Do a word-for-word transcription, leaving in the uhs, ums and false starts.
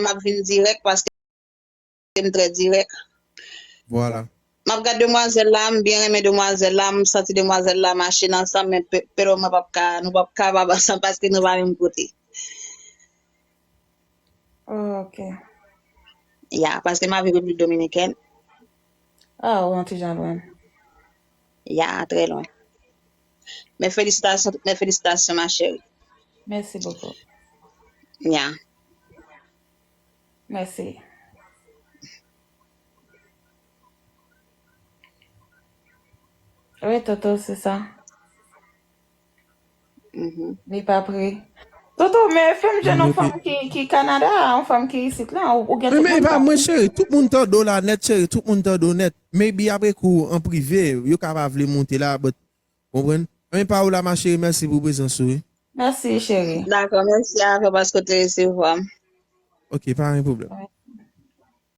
m ap vin dirèk paske m trè dirèk. Vwala. M ap gad demwazèl la, m byen renmen demwazèl la, m santi demwazèl la mache nan san m, men pe- pero mwen p ap ka, nou p ap kapab ansanm paske nou pa menm kote. Ok. Ya, paske m ap viv Repiblik Dominikèn. Ah, ou yon ti jan lwen. Ya, trè lwen. Men felisitasyon, men felisitasyon, ma chérie. Merci beaucoup. Ya. Merci. Wi, Toto, se sa. Mhm. Li pa pre. Toto, men fè m jwenn yon fanm ki, ki Kanada, yon fanm ki isit la, ou, ou gen Men, tout men moun pa pa. Mwen, cheri, tout moun tande w la nèt, cheri, tout moun tande w nèt. Maybe apre kou an prive, yo ka pa vle monte la, but, konprann? Men pa w la, ma chérie, mèsi pou prezans ou, wi. Mèsi, cheri. Dakò, mèsi avè w paske w te resevwa m. Ok, pa gen pwoblèm.